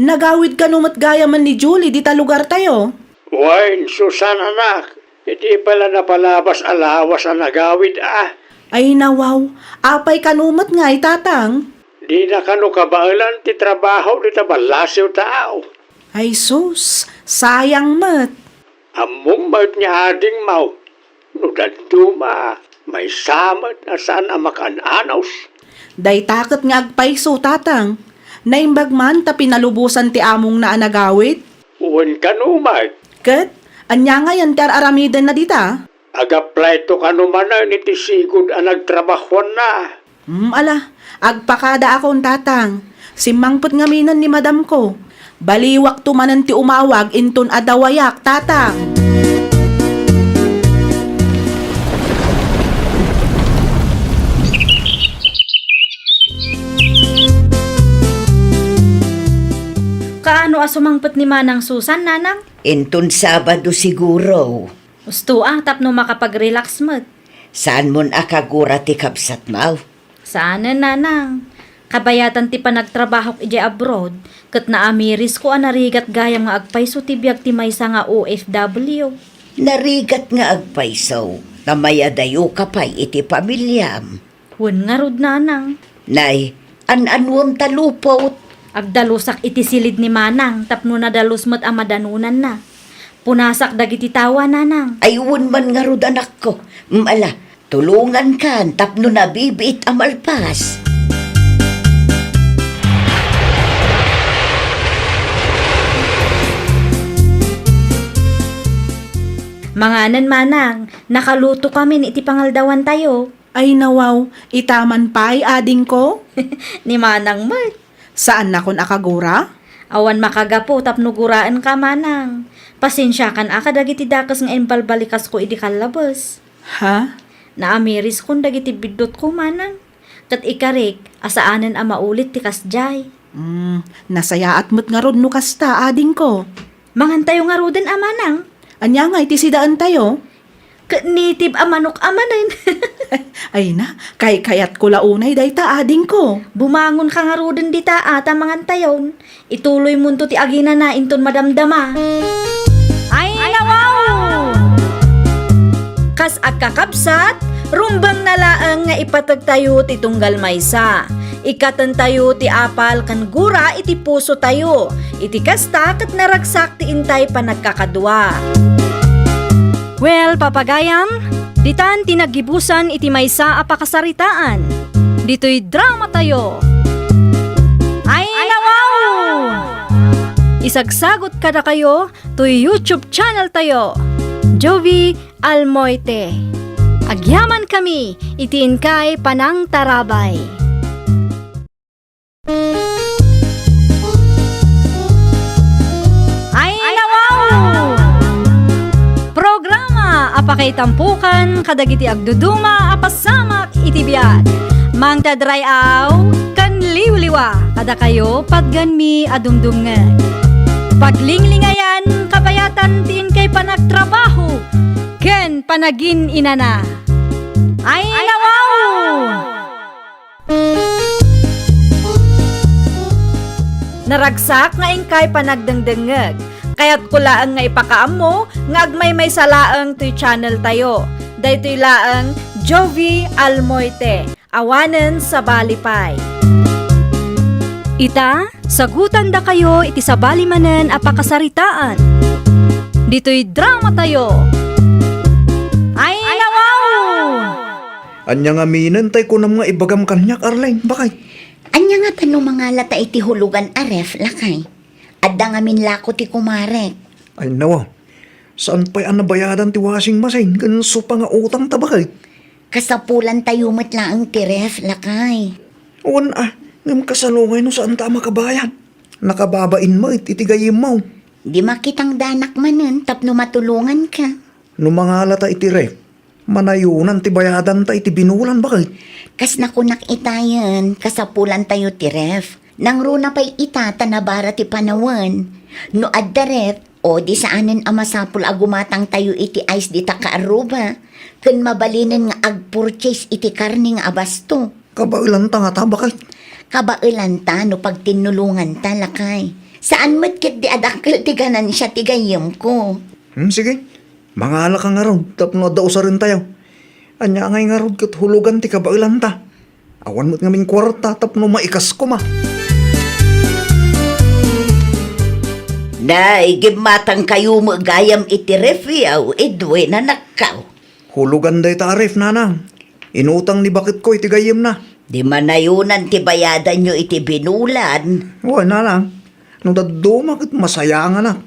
Nagawid kano met gayamen ni Julie dita lugartayo? Wen, Susan, anak, idi pay la napalabas a lawas a nagawid a. Ay, nawaw, apay kano met ngay, Tatang? Dina kano kabaelan ti trabaho dita ballasiw tao. Ay sus, sayang met. Ammom met nga adingmo, no dadduma, maysa met a saan a makan-anos. Dayta ket nga agpayso, Tatang. Naimbag man ta pinalubosan ti amongna a nagawid. Wen kano met. Ket, ania ngayen ti ar-aramidenna dita? Agaplayto kano manen iti sigud a nagtrabahoanna. Hmm, ala, agpakadaakon, Tatang. Simmangpet ngaminen ni madamko. Baliwakto manen ti umawag inton adda wayak, Tatang. Kaano a sumangpet ni Manang Susan, Nanang? Inton Sabado siguro. Husto a, tapno makapag-relax met. Saanmon a kagura ti kabsatmo? Saanen, Nanang. Kabayatan ti panagtrabahok idiay abroad, ket naamirisko a narigat gayam nga agpayso ti biag ti maysa nga O F W. Narigat nga agpayso, ta mayadayoka pay iti pamiliam. Wen ngarud, Nanang. Nay, an-anuem ta lupot? Agdalusak iti silid ni Manang tapno nadalus met a madanonanna. Punasak dagiti tawa, Nanang. Ay, wen man ngarud, anakko. Mm, ala, tulongankan tapno nabibiit a malpas. Manganen, Manang, nakalutokamin iti pangaldawantayo. Ay, nawaw, ita man pay, adingko? Ni Manang met. Saannakon a kagura? Awan makagapu tapno guraenka, Manang. Pasensiakan a kadagiti dakes nga imbalbalikasko idi kallabes. Ha? Naamiriskon dagiti biddutko, Manang. Ket ikarik a saanen a maulit ti kasdiay. Mm, nasayaat met ngarud no kasta, adingko. Mangantayo ngaruden a, Manang. Ania ngay ti sidaentayo? Ket native a manok a manen. Ay na, kaykayatko la unay dayta, adingko. Bumangonka ngaruden dita a ta mangantayon. Ituloymonto ti aginana inton madamdama. Ay, nawaw! Kas agkakabsat, rumbengna laeng nga ipategtayo ti tunggal maysa. Ikkatentayo ti apal ken gura iti pusotayo. Iti kasta, ket naragsak ti intay panagkakadua. Well, papagayam, ditan ti naggibusan iti maysa a pakasaritaan. Ditoy dramatayo. Ay, nawaw! Isagsagot kadakayo toy YouTube channel tayo, Jovi Almoite. Agyamankami iti inkay panangtarabay. Ay, nawaw! Programa a Itampukan kadagiti agduduma a pasamak iti biag. Mangted ray-aw ken liwliwa kadakayo patgenmi a dumdumngeg. Paglinglingayan kabayatan ti inkay panagtrabaho ken panagin-inana. Ay, nawaw! Naragsak nga inkay panagdengdengngeg. Kayatko laeng nga ipakaammo nga agmaymaysa laeng toy channel tayo. Daytoy laeng Jovie Almoite, awanen sabali pay. Ita, sagutandakayo iti sabali manen a pakasaritaan. Ditoy drama tayo. Ay, nawaw! Ania ngaminen tay kunam nga ibagam kaniak, Arlene? Bakit? Ania ngata no mangalata iti hulugan a ref, lakay? Adda ngamin lako ti kumarek. Ay, nawa. Saan pay a nabayadan ti washing machine ken sofa nga utangta, bakit? Kasapulantayo met laeng ti ref, lakay. Wen a, ngem kasano ngay no saanta a makabayad? Nakababain met iti gayyemmo. Di makitang danak manen tapno matulonganka. No mangalata iti ref, manayonan ti bayadanta iti binulan, bakit? Kas nakunak itayen, kasapulantayo ti ref. Nangruna pay ita ta nabara ti panawen. No adda ref, o di saanen a masapul a gumatangtayo iti ice dita kaarruba, ken mabalinen nga agpurchase iti karne nga abasto. Kabaelanta ngata, bakit? Kabaelanta no pagtinnulonganta, lakay. Saan met ketdi a dakkel ti ganansia ti gayyemko. Hmm, sige. Mangalaka ngarud tapno adda usarentayo. Ania ngay ngarud ket hulugan ti kabaelanta. Awan met ngamin kuarta tapno maikas koma. Nay, gimmatangkayo met gayam iti ref, Edwin, anakko. Hulugan dayta a ref, nanang. Inutang ni baketko iti gayyemna. Di manayonan ti bayadanyo iti binulan. Wen, nanang. No dadduma ket masayanganak.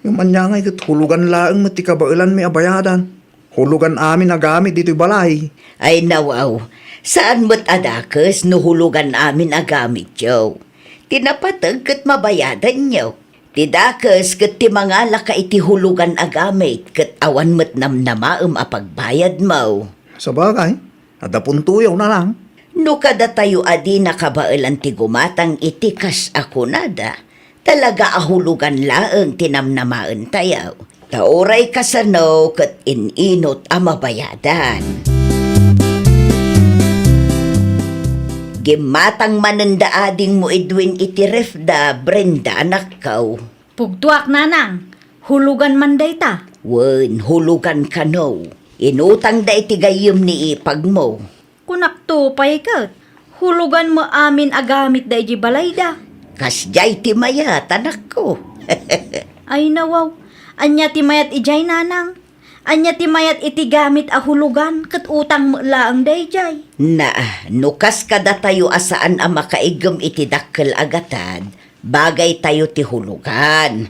Ngem ania ngay ket hulugan laeng met ti kabaelanmi a bayadan. Hulugan amin a gamit ditoy balay. Ay, nawaw. Saan met a dakes no hulugan amin a gamityo. Ti napateg ket mabayadanyo. Ti dakes ket ti mangalaka iti hulugan a gamit ket awan met namnamaem a pagbayadmo. Sabagay, adda puntoyo, nanang. No kadatayo a di nakabaelan ti gumatang iti kas a kunada, talaga a hulugan laeng ti namnamaentayo. Ta uray kasano ket in-inut a mabayadan. Gimmatang manen da adingmo Edwin iti ref da, Brenda, anakko. Pugtoak, nanang. Hulugan man dayta. Wen, hulugan kano. Inutangda iti gayyem ni ipagmo. Kunakto pay ket, hulugan met amin a gamitda idiay balayda. Kasdiay ti mayat, anakko. Ay, nawaw. Ania ti mayat idiay, nanang? Ania ti mayat iti gamit a hulugan ket utang met laeng daydiay? Naa, no kas kadatayo a saan a makaiggem iti dakkel a gatad, bagaytayo ti hulugan.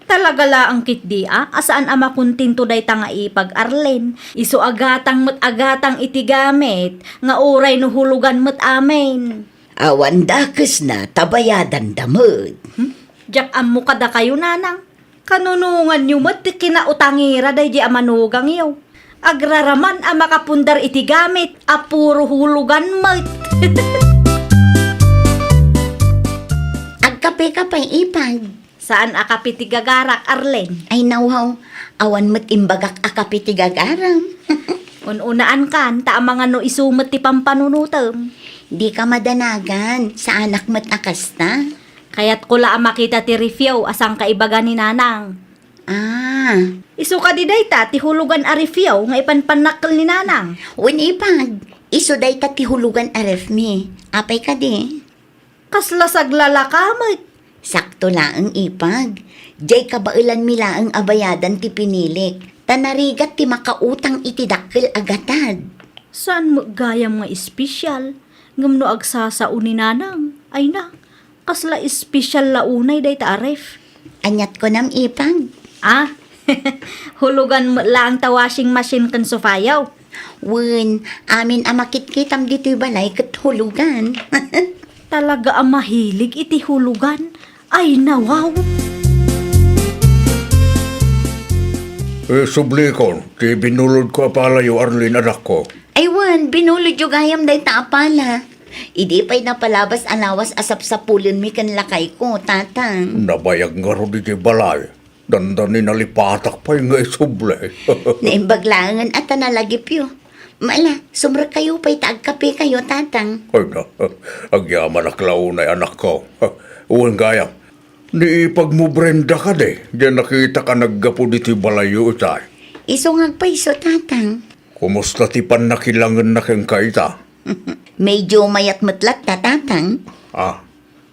Talaga laeng ketdi a, a saan a makontento dayta nga ipag, Arlene. Isu a gatang met a gatang iti gamit, nga uray no hulugan met amin. Awan dakesna ta bayadanda met. Hmm? Diak ammo kadakayo, nanang. Kanunonganyo met ti kinautangira daydi a manugangyo. Agraraman a makapundar iti gamit a puro hulugan met. Agkape ka pay, ipag. Saan a kape ti gagarak, Arlene? Ay, nawaw. Awan met imbagak a kape ti gagaram. Un-unaankan, ta amangan no isu met ti pampanunotem. Dika madanagan, saanak met a kasta. Kayatko la a makita ti refyo a sangkaibaga ni nanang. Ah. Isu kadi dayta ti hulugan a refyo nga ipanpannakkel ni nanang? Wen, ipag, isu dayta ti hulugan a ref mi. Apay kadi? Kasla saglalaka met. Sakto laeng, ipag. Diay kabaelanmi laeng a bayadan ti pinilik, ta narigat ti makautang iti dakkel a gatad. Saan met gayam nga espesyal, ngem no agsasao ni nanang, ay na, kasla espesyal la unay dayta a ref. Aniat kunam, ipag? Ah, hulugan met laeng ta washing machine ken sofayo. Wen, amin a makitkitam ditoy balay ket hulugan. Talaga a mahilig iti hulugan. Ay, nawaw! Eh, sublikon, ti binulodko a palayo, Arlene, anakko. Ay wen, binulodyo gayam dayta a pala. Idi pay napalabas a lawas a sapsapulenmi ken lakayko, Tatang. Nabayag ngarud iti balay. Dandani nalipatak pay nga isubli. Naimbag laengen a ta nalagipyo. Mala, sumrekkayo pay ta agkapekayo, Tatang. Ay na, agyamanak la unay, anakko. Wen gayam, ni ipagmo Brenda kadi, diay nakitak a naggapu ditoy balayyo itay. Isu nga agpayso, Tatang. Kumusta ti pannakilangenna kenka ita? Medyo mayat met latta, Tatang. Ah,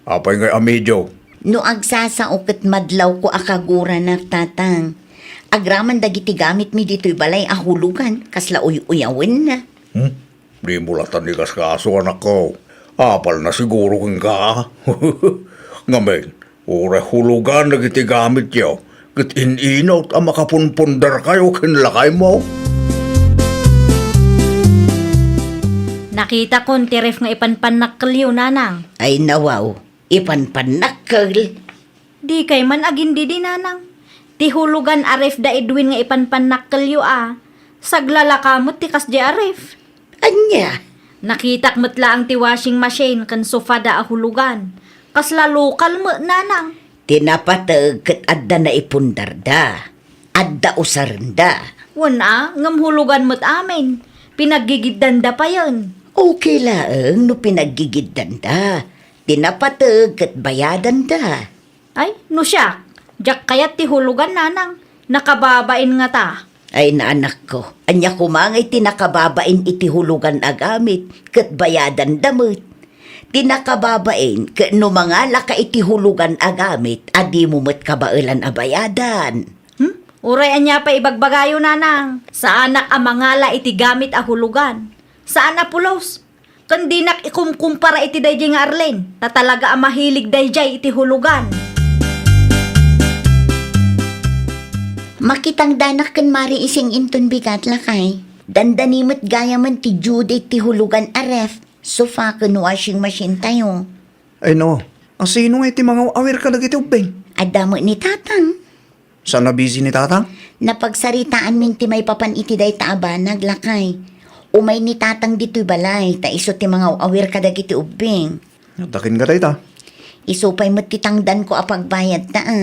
apay ngay a medyo? No agsasao ket madlawko a kaguranak, Tatang. Agraman dagiti gamitmi ditoy balay a hulugan, kasla uy-uyawenna. Hmm? Dimo latta ni kaskaso, anakko. Apalna siguro kenka. Ngamin, uray hulugan dagiti gamityo, ket in-inut a makapunpundarkayo ken lakaymo. Nakitakon ti ref nga ipanpannakkelyo, Nanang. Ay, nawaw, ipanpannakkel? Dikay man agindidi, Nanang. Ti hulugan a ref da Edwin nga ipanpannakkelyo a. Saglalaka met ti kasdiay a ref. Ania? Nakitak met laeng ti washing machine ken sofa da a hulugan. Kasla lokal met, Nanang. Ti napateg ket adda naipundarda. Adda usarenda. Wen a, ngem hulugan met amin. Pinaggigiddanda payen. Okay laeng no pinaggigiddanda. Ti napateg ket bayadanda. Ay, no siak, diak kayat ti hulugan, Nanang. Nakababain ngata. Ay, naanakko, ania koma ngay ti nakababain iti hulugan a gamit ket bayadanda met? Ti nakababain ket no mangalaka iti hulugan a gamit a dimo met kabaelan a bayadan. Hmm? Uray ania pay ibagbagayo, Nanang? Saanak a mangala iti gamit a hulugan. Saan a pulos. Ken dinak ikumkumpara iti daydiay nga Arlene, ta talaga a mahilig daydiay iti hulugan. Makitangdanak ken Mari Ising inton bigat, lakay. Dandani met gayamen ti due date ti hulugan a ref, sofa ken washing machine tayo. Ay no, asino ngay ti mangaw-awir kadagiti ubbing? Adda met ni Tatang. Saan a busy ni Tatang? Napagsaritaanmin ti maipapan iti dayta a banag, lakay. Umay ni Tatang ditoy balay, ta isu ti mangaw-awir kadagiti ubbing. Adda kenka dayta? Isu pay met ti tangdanko a pagbayadta, a.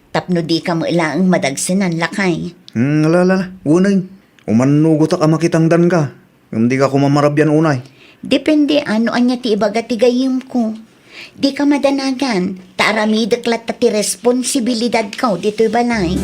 Tapno dika met laeng madagsenan, lakay. Hmm, ala, ala, ala. Unay. Umannugotak a makitangdanka. Ngem dika koma marabian unay. Depende a no ania ti ibaga ti gayyemko. Dika madanagan, ta aramidek latta ti responsibilidadko ditoy balay.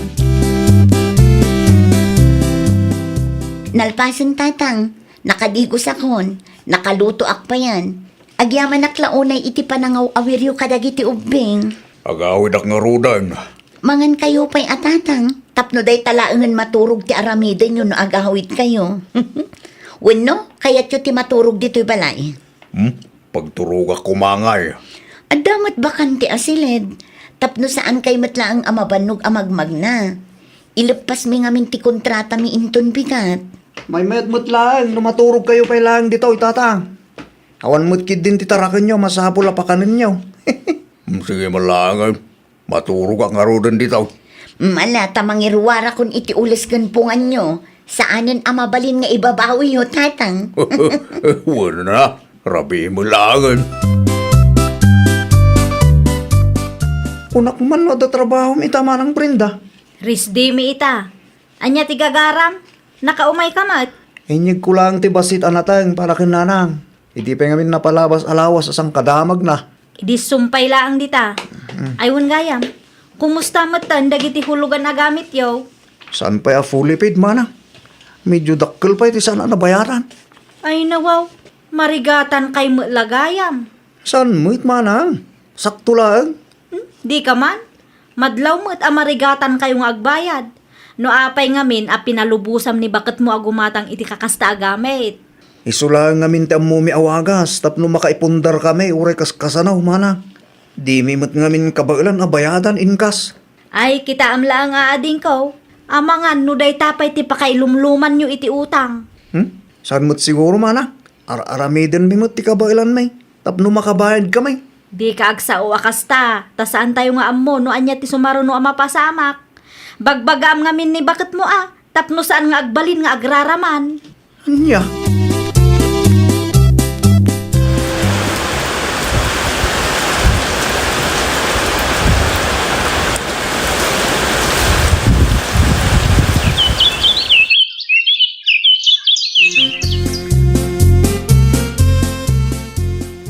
Nalpasen, Tatang, nakadigosakon, nakalutoak payen. Agyamanak la unay iti panangaw-awiryo kadagiti ubbing. Agawidak ngaruden. Mangankayo pay a, Tatang, tapno dayta laengen maturog ti aramidenyo no agawidkayo. Wenno, kayatyo ti maturog ditoy balay? Hmm? Pagturogak koma ngay. Adda met bakante a siled, tapno saankay met laeng a mabannog a magmagna. Ileppasmi ngamin ti kontratami inton bigat. Maymayat met laeng no maturogkayo pay laeng ditoy, Tatang. Awan met ketdin ti tarakenyo, masapul a pakanenyo. Hmm, sige man laeng. Maturogak ngaruden ditoy. Mala ta mangiruarakon iti ules ken punganyo. Saanen a mabalin nga ibabawiyo, Tatang. Wen a, rabii met laengen. Kunak man no adda trabahom ita, Manang Brenda. Risdimi ita. Ania ti gagaram? Nakaumayka met? Inyegko laeng ti bassit a nateng para ken Nanang. Idi pay ngamin napalabas a lawas a sangkadamagna. Idi sumpay laeng dita. Mm. Ay, wen gayam. Kumusta metten dagiti hulugan a gamityo? Saan pay a fully paid, Manang? Medyo dakkel pay ti saan a nabayaran. Ay, nawaw. Marigatankay met la gayam. Saan met, Manang? Sakto laeng. Hmm? Dika man? Madlaw met a marigatankayo nga agbayad. No apay ngamin a pinalubosam ni baketmo a gumatang iti kakasta a gamit? Isu laeng ngamin ti ammomi a wagas tapno makaipundarkami uray kaskasano, Manang. Dimi met ngamin kabaelan a bayadan inkas. Ay, kitaem laeng a adingko. Amangan no dayta pay ti pakailumlumanyo iti utang. Hmm? Saan met siguro, Manang? Ar-aramidenmi met ti kabaelanmi tapno makabayadkami. Dika agsao a kasta, ta saantayo nga ammo no ania ti sumaruno a mapasamak. Bagbagaam ngamin ni baketmo a, tapno saan nga agbalin nga agraraman. Ania?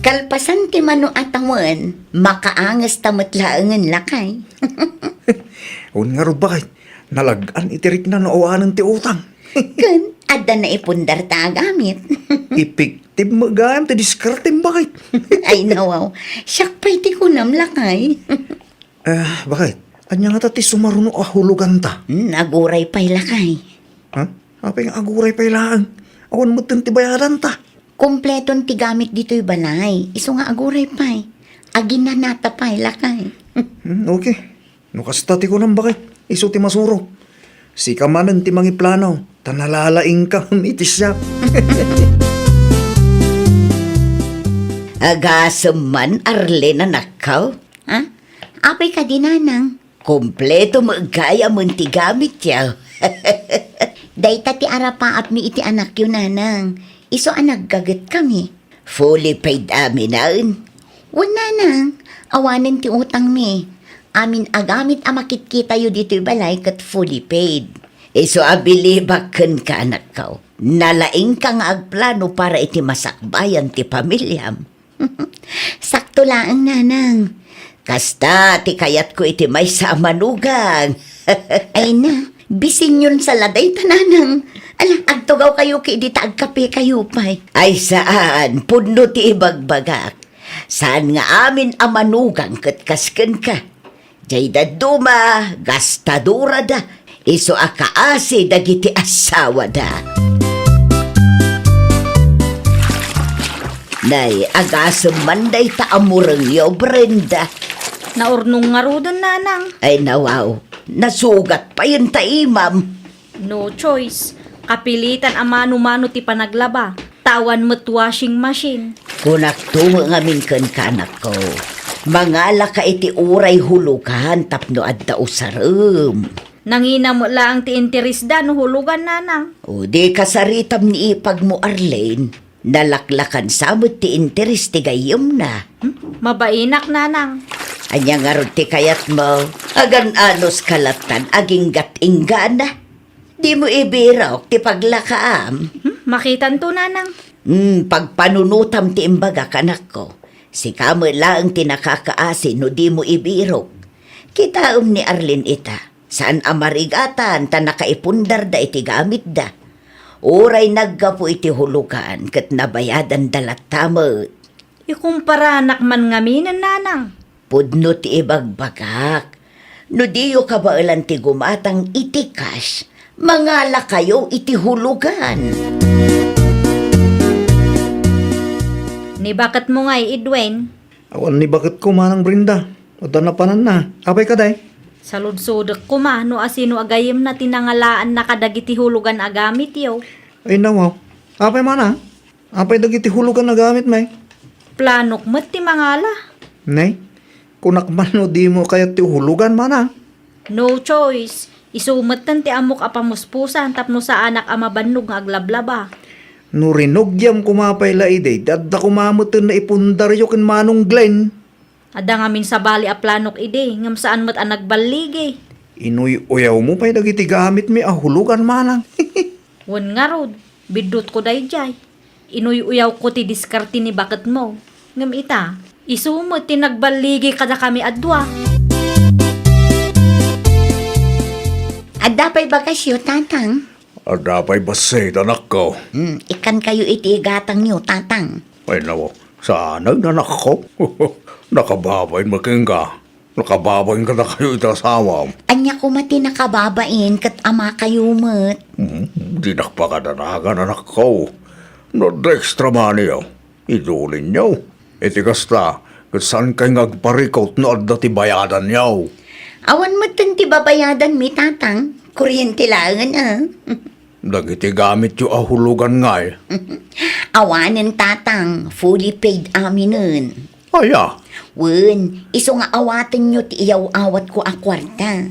Kalpasan ti mano a tawen, makaangesta met laengen, lakay. Wen ngarud, baket, nalag-an iti rikna no awanen ti utang. Ken adda naipundar ta agamit. Epektibo met gayam ti diskartem, baket. Ay, nawaw. Siak pay ti kunam, lakay. Eh, baket, ania ngata ti sumaruno a huloganta? Hmm, aguray pay, lakay. Ha? Apay nga aguray pay laeng? Awan metten ti bayadanta. Kompleton ti gamit ditoy balay. Isu nga aguray pay. Aginanata pay, lakay. Hmm, okay. No kasta ti kunam, baket, isu ti masurok. Sika manen ti mangiplano, ta nalalaingkam iti siak. Agasem man, Arlene, anakko. Ha? Apay kadi, nanang? Kompleto met gayam ti gamityo. Dayta ti arapaapmi iti anakyo, nanang. Isu a naggagetkami. Fully paid aminen. Wen, nanang, awanen ti utangmi. Amin a gamit a makitkitayo ditoy balay ket fully paid. Isu a bilibak kenka, anakko. Nalaingka nga agplano para iti masakbayan ti pamiliam. Sakto laeng, nanang. Kasta ti kayatko iti maysa a manugang. Ay na, bisinyon sa la dayta, nanang. Ala, agtugawkayo ket idi ta agkapekayo pay. Ay saan, pudno ti ibagbagak. Saan nga amin a manugang ket kas kenka. Jay dadduma, gastadorada, isu a kaasi dagiti assawada. Nay, agasem man dayta a murengyo, Brenda. Naurnong ngaruden, nanang. Ay, nawaw. Nasugat payen ta imam. No choice. Kapilitan a mano-mano ti panaglaba. Ta awan met washing machine. Kunakto met ngamin kenka, anakko. Mangalaka iti uray hulugan tapno adda usarem. Nangina met laeng ti interesda no hulugan, nanang. O, di kasaritam ni ipagmo, Arlene. Nalaklakansa met ti interes ti gayyemna. Hmm? Mabainak, nanang. Ania ngarud ti kayatmo? Agan-anos ka lattan aginggat-inggana. Dimo ibirok ti paglakaam. Hmm, makitanto, nanang. Hmm, pagpanunotam ti imbagak, anakko. Sika met laeng ti nakakaasi no dimo ibirok. Kitaem ni Arlene ita. Saan a marigatan ta nakaipundarda iti gamitda. Uray naggapu iti hulugan ket nabayadanda latta met. Ikumparanak man ngaminen, nanang. Pudno ti ibagbagak. No diyo kabaelan ti gumatang iti cash, mangalakayo iti hulugan. Ni baketmo ngay, Edwin? Awan ni baketko, Manang Brenda. Adda napananna. Apay kadi? Saludsodek koma no asino a gayyemna ti nangalaanna kadagiti hulugan a gamityo. Ay, nawaw. Apay, Manang? Apay dagiti hulugan a gamitmi? Planok met ti mangala. Nay, kunak man no dimo kayat ti hulugan, Manang. No choice. Isu metten ti ammok a pamuspusan tapno saanak a mabannog nga aglablaba. No rinugiam koma pay la idi, adda koma metten naipundaryo ken Manong Glenn. Adda ngamin sabali a planok idi, ngem saan met a nagballigi. Inuy-uyawmo pay dagiti gamitmi a hulugan, Manang. Wen ngarud, biddutko daydiay. Inuy-uyawko ti diskarte ni baketmo. Ngem ita, isu met ti nagballigi kadakami a dua. Adda pay bagasyo, Tatang? Adda pay bassit, anakko. Hmm, ikkankayo iti igatangyo, Tatang. Ay, nawaw. Saan, anakko? Nakababain met kenka. Nakababain kadakayo iti asawam. Ania koma ti nakababain ket amakayo met? Hmm, dinak pakadanagan, anakko. No adda extra money, oh, idulinyo. Iti kasta, ket saankay nga agparikut no adda ti bayadanyo. Awan metten ti babayadanmi, Tatang. Kuryente laengen, a. Dagiti gamityo a hulugan ngay? Awanen, Tatang, fully paid aminen. Aya? Wen, isu nga awatenyo ti iyaw-awatko a kuarta.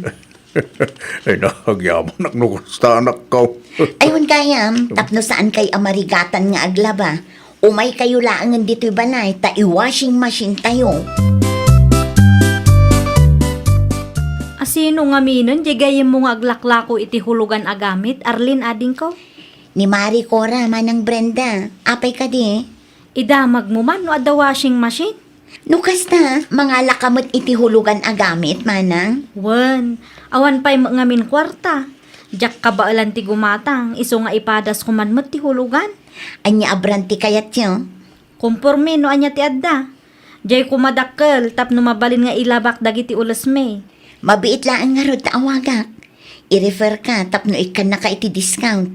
Ay na, agyamanak no kasta, anakko. Ay, wen gayam, tapno saankay a marigatan nga aglaba, umaykayo laengen ditoy balay ta i-washing machine tayo. Asino ngaminen diay gayyemmo nga aglaklako iti hulugan a gamit, Arlene, adingko? Ni Mari Cora, Manang Brenda. Apay kadi? Idamagmo man no adda washing machine? No kasta, mangalaka met iti hulugan a gamit, manang? Wen, awan pay met ngamin kuarta. Diak kabaelan ti gumatang, isu nga ipadasko man met ti hulugan. Ania a brand ti kayatyo? Komporme no ania ti adda. Diay koma dakkel tapno mabalin nga ilabak dagiti ulesmi. Mabiit laeng ngarud ta awagak. I-refer ka tapno ikkannaka iti discount.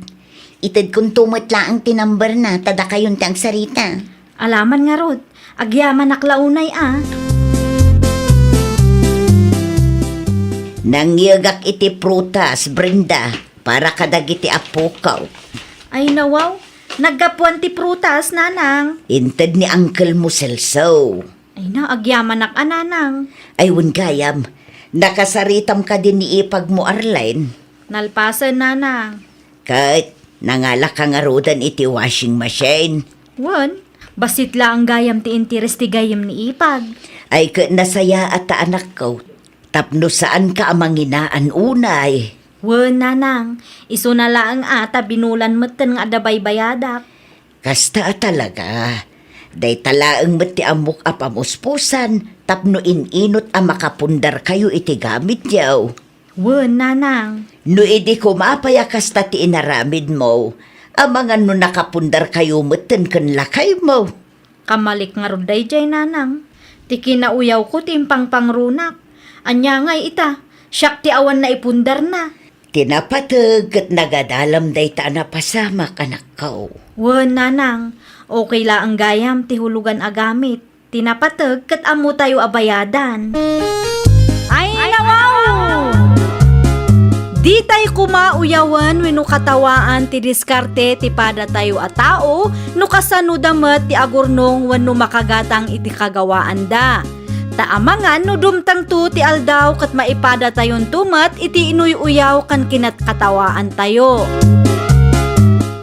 Itedkonto met laeng ti number na ta dakayon ti agsarita. Alaman ngarud, agyamanak la unay a. Nangiegak iti prutas, Brenda, para kadagiti appokaw. Ay, nawaw, naggapuan ti prutas, nanang. Inted ni uncle mo, Celso. Ay na, agyamanak a, nanang. Ay, wen gayam, nakasaritam kadi ni ipagmo, Arlene? Nalpasen, nanang. Ket nangalaka ngaruden iti washing machine? Wen, bassit laeng gayam ti interes ti gayyem ni ipag. Ay, ket nasayaat ta, anakko, tapno saanka a manginaan unay. Wen, nanang, isuna laeng a ta binulan metten nga adda baybayadak. Kasta a talaga. Dayta laeng met ti ammok a pamuspusan tapno in-inut a makapundarkayo iti gamityo. Wen, nanang. No idi koma pay a kasta ti inaramidmo, amangan no nakapundarkayo metten ken lakaymo. Kamalik ngarud daydiay, nanang. Ti kinauyawko ti impangpangrunak. Ania ngay ita, siak ti awan naipundarna. Ti napateg ket nagadalam dayta a napasamak, anakko. Wen, nanang, okay laeng gayam ti hulugan a gamit. Ti napateg ket ammotayo a bayadan. Ay, nawaw! Ditay koma uyawen wenno katawaan ti diskarte ti padatayo a tao no kasanoda met ti agurnong wenno makagatang iti kagawaanda. Ta amangan no dumtengto ti aldaw ket maipadatayonto met iti inuy-uyaw ken kinatkatawaantayo.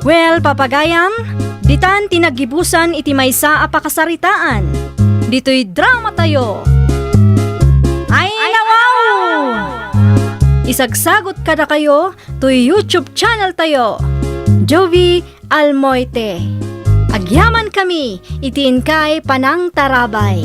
Well, papagayam, ditan ti naggibusan iti maysa a pakasaritaan. Ditoy dramatayo. Ay, nawaw! Isagsagut kadakayo toy YouTube channeltayo, Jovi Almoite. Agyamankami iti inkay panangtarabay.